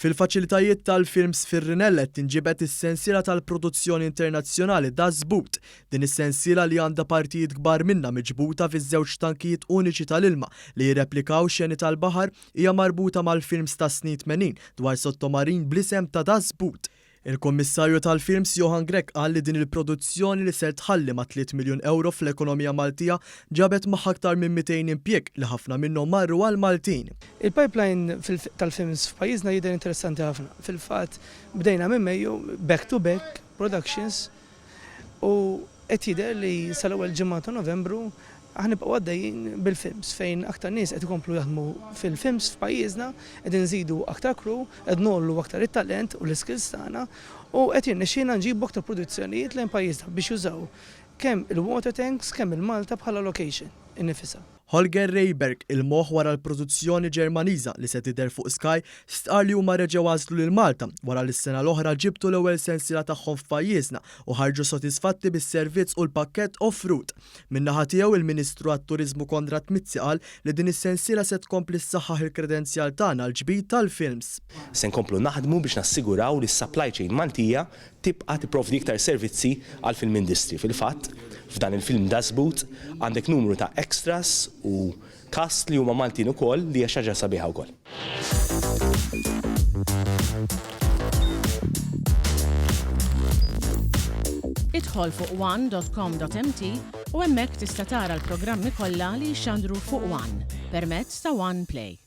Fil-faċilitajiet tal-films fir-Rinella qed tinġibed is-sensiela tal-produzzjoni internazzjonali Das Boot. Din is-sensiela li għandha partijiet kbar minnha miġbuta fiż-żewġ tankijiet uniċi tal-ilma li jirreplikaw xeni tal-baħar hija marbuta mal-films tas-snin 80 dwar sottomarin bl-isem ta' Das Boot. Il-Kummissarju tal-Films Johann Grech qal li din il-produzzjoni li ser tħalli mat-tliet miljun ewro fl-ekonomija Maltija ġabet magħha aktar minn 200 impjieg li ħafna minnhom marru għal Maltin. Il-pipeline tal-films f'pajjiżna jidher interessanti ħafna. Fil-fatt bdejna minn Mejju back to back productions u qed jidher li sal-ewwel ġimgħa ta' Novembru ħa nibqgħu għaddejjin bil-films fejn aktar nies qed ikomplu jaħdmu fil-films f'pajjiżna, qed inżidu aktar crew, qed ngħollu aktar it-talent u l-iskills tagħna u qed jirnexxielna nġibu aktar produzzjonijiet lejn pajjiżna biex jużaw kemm il-water tanks kemm il-Malta bħala location innifisha. Holger Rehberg, il-moħħ wara l-produzzjoni Ġermaniża li se tidher fuq Sky, stqarr li huma reġgħu għażlu lil Malta wara li s-sena l-oħra ġibtu l-ewwel sensiela tagħhom f'pajjiżna u ħarġu sodisfatti bis-servizz u l-pakkett offrut. Min-naħa tiegħu, il-Ministru għat-Turiżmu Konrad Mizzi qal li din is-sensiela se tkompli ssaħħaħ il-kredenzjal tagħna għall-ġbid tal-films. Se nkomplu naħdmu biex nassiguraw li s-supply chain Maltija tibqa' tipprovdi iktar servizzi għall-film industry. Fil-fatt, f'dan il-film Das Boot għandek numru ta' extras u cast li huma Maltin ukoll li hija xi ħaġa sabiħa wkoll. Idħol fuq one dot com dot mt u hemmhekk tista' tara l-programmi kollha li jixxandru fuq one permezz ta' One Play.